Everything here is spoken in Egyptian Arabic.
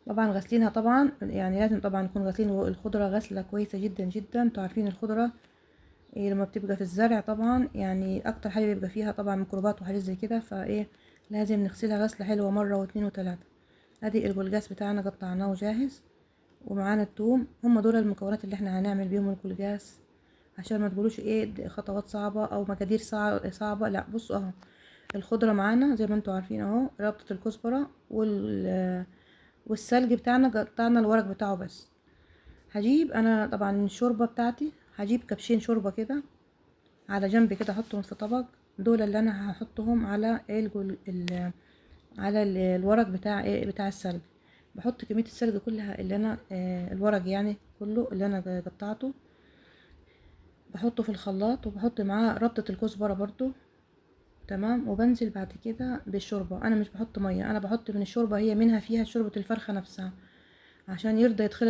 طبعا غسلينها، طبعا يعني لازم طبعا نكون غاسلين الخضرة غسله كويسة جدا جدا. انتوا عارفين الخضرة إيه لما بتبقى في الزرع طبعا يعني اكتر حاجة بيبقى فيها طبعا ميكروبات وحاجات زي كده، فايه لازم نغسلها غسله حلوة مرة واتنين وتلاتة. ادي الجلجاس بتاعنا قطعناه جاهز، ومعانا التوم. هم دول المكونات اللي احنا هنعمل بيهم الجلجاس، عشان ما تقولوش ايه خطوات صعبة او مقادير صعبة. لا بصوا اهو الخضرة معانا زي ما انتوا عارفين اهو، رابطه الكزبره والسلج بتاعنا قطعنا الورق بتاعه بس. هجيب انا طبعا الشوربة بتاعتي، هجيب كبشين شوربة كده على جنب كده، احطهم في طبق. دول اللي انا هحطهم على على الورق بتاع ايه بتاع السلج. بحط كمية السلج كلها اللي انا الورق يعني كله اللي انا قطعته بحطه في الخلاط، وبحط معاه ربطه الكزبره برضو، تمام. وبنزل بعد كده بالشوربه. انا مش بحط مية، انا بحط من الشوربة، هي منها فيها شوربة الفرخه نفسها عشان يرضى يتخلط.